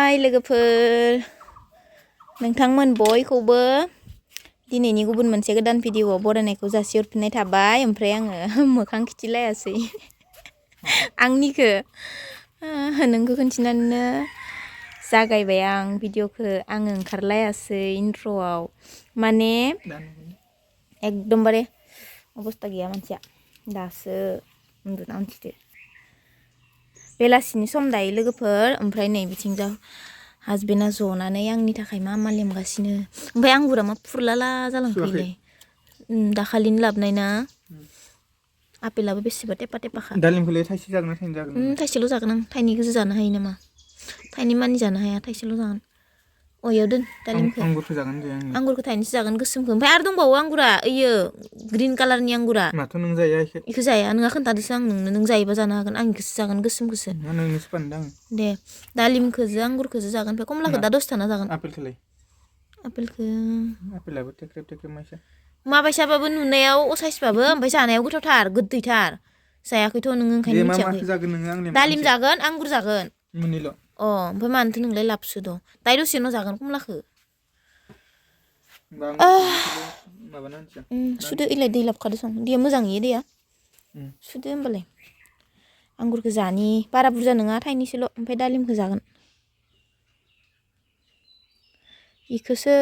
हाय लोगोफोर नोंथांमोन बयखौबो दिनैनि गुबुन मोनसे गोदान भिडिअआव बरायनायखौ जासिहरफिननाय थाबाय ओमफ्राय आङो मोखां खिथिलायासै आंनिखो नोंखौ खोन्थिनानैनो जागायबाय आं भिडिअखौ आङो ओंखारलायासै इन्ट्र'आव माने एकदमबारे अबस्था गैया मानसिया दासो उन्दुना उनथिदो बेलासिनि सम दायो लोगोफोर ओमफ्राय नै बिथिंजा हासबेन्डआ जनानै आंनि थाखाय मा मा लेमगासिनो ओमफ्राय आंगुरा मा फुरलाला जालांखोलै दाखालिनो लाबोनाय ना आपेलाबो बेसेबा टेपा टेपाखा दालिमखौलाय थाइसे जागोन ना थाइनै जागोन थाइसेल' जागोन आं थाइनै गोजो जानो हायो नामा थाइनै मानि जानो हाया थाइसेल' जागोन अयाव दोन दालिमखौ आंगुरखौ जागोन दे आंनि आंगुरखौ थाइनैसो जागोन गोसोमखौ ओमफ्राय आरो दंबावो आंगुरा ओइयो ग्रिन कालारनि आंगुरा माथो नों जाया इखौ जाया नोंहा खोन्थादोसो आं नोंनो नों जायोबा जानो हागोन आं इखौसो जागोन गोसोमखौसो नोंनोसो बानायदों आं दे दालिमखौजो आंगुरखौजो जागोन ओमफ्राय कमलाखौ दा दसे थाना जागोन आपेलखौलाय आपेलखौ आपेलाबो टेक्रेब टेक्रेब माइसा माबायसाबाबो नुनायाव असाइसबाबो ओमफ्राय जानायाव गोथावथार गोदैथार जायाखैथ' नोङो दे ओंखायनो मा मिथियाखै माखौ जागोन नोङो आंनो दालिम जागोन आंगुर जागोन मोननैल' ओमफ्राय मानोथो नोंलाय लाबसो दं दायो दसे उनाव जागोन कमलाखौ माबाना सुदो इलाय दै लाबखादो सं दैया मोजां इयो दैया सुदो होमबालाय आंगुरखौ जानि बारा बुरजा नङा थाइनैसोल' ओमफ्राय दालिमखौ जागोन इखौसो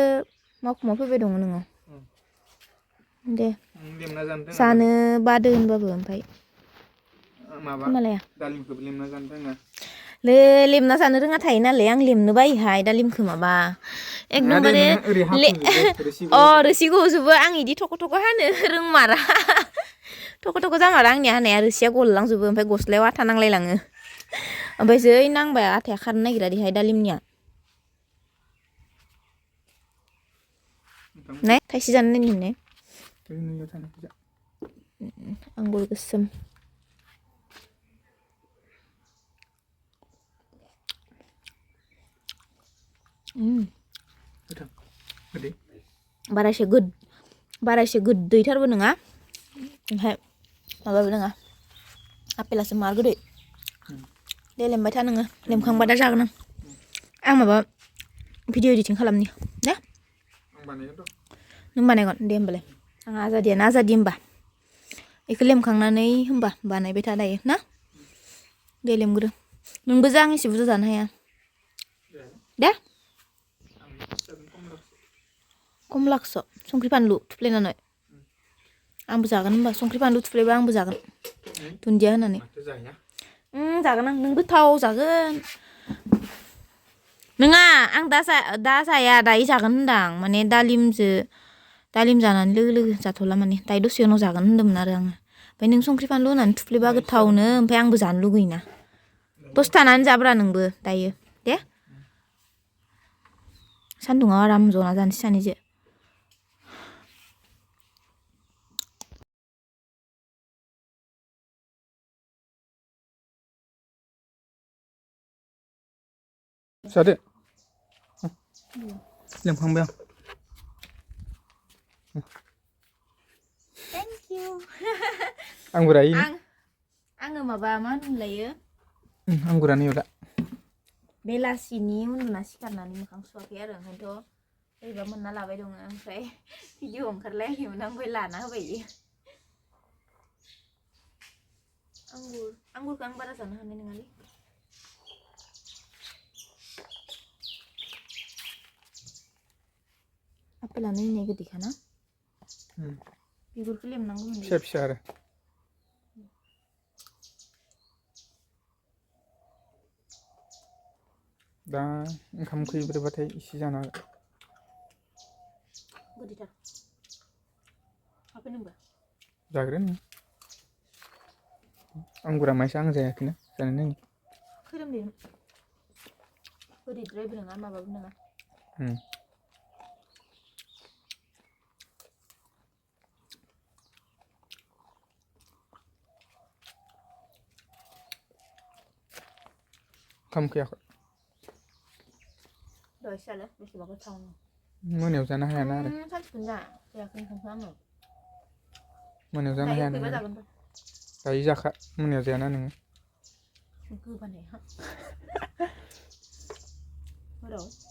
मावखुमा फैबाय दङ नोङो दे जानो बादो होनबाबो ओमफ्राय माबा दालिमखौबो लेमना जानो रोङा लेमना जानो रोङा थायो नालाय आं लेमनो बायोहाय दालिमखौ माबा एकदमबारे रोसि गजोबो आं इदि थख' थख' हानो रोंमारा थख' थख' जामारा आंनिया हानाया रोसिया गलांजोबो ओमफ्राय गस्लायाव आथा नांलायलाङो ओमफ्राय जै नांबाय आथाया खारनो नागिरा देहाय दालिमनिया नाय थाइसे जानो नायनो आंगुर गोसोम बारा एसे गोदैथारबो नङा ओमफ्राय माबाबो नङा आपेलासो मार गोदै दे लेमबाय था नोङो लेमखांबा दा जागोन आं माबा भिडिअ एडिटिं खालामनि दे नों बानायगोन दे होमबालाय आं आजादियानो आजादि होमबा बेखौ लेमखांनानै होमबा बानायबाय था दायो ना दे लेमग्रो नोंबो जा आं एसे बुरजा जानो हाया दे कमलाखौसो संख्रि फानलु थुफ्लेनानै आंबो जागोन होनबा संख्रि फानलु थुफ्लेबा आंबो जागोन दुन्दिया होनानै जागोन आं नों गोथाव जागोन नङा आं दा जाया दायो जागोन होनदां माने दालिम जानानै लोगो लोगो जाथ'ला माने दायो दसे उनाव जागोन होन्दोंमोन आरो आङो ओमफ्राय नों संख्रि फानलु होनानै थुफ्लेबा गोथावनो ओमफ्राय आंबो जानो लुगैयोना दसे थानानै जाब्रा नोंबो दायो दे सान्दुङाव आराम जना जानोसै सानैजों जादो लेमखांबाय आं थेंक इउ आंगुरा आङो माबा मा होनलायो आंगुरानो इयाव दा बेलासिनि उन्दुना सिखारनानै मोखां सुवाखै आरो ओंखायनोथ' बोरैबा मोनना लाबाय दङ ओमफ्राय भिडिअ ओंखारलायाखैमोन आं ओमफ्राय लाना होबाय आंगुरखौ आं बारा जानो हानाय नङालै आपेलानो इनाय गोदैखाना बिगुरखौ लेमनांगौमोन फिसा फिसा आरो दा ओंखाम खैब्रेबाथाय इसे जानो हागोन गोदैथार नोंबो जाग्रो नों आंगुरा माइसा आं जायाखैना जानाय नायनि खैरोमलै गोदैद्रायबो नङा माबाबो नङा ओंखाम खैयाखै दहायसो जादों बेसेबा गोथावनो मोनायाव जानो हायाना आरो सानसेखौनो जायाखै ओंखामखौ आङो मोनायाव जानो हाया नोङो दायो जाखा मोनायाव जायाना नोङो गोबानाया फोराव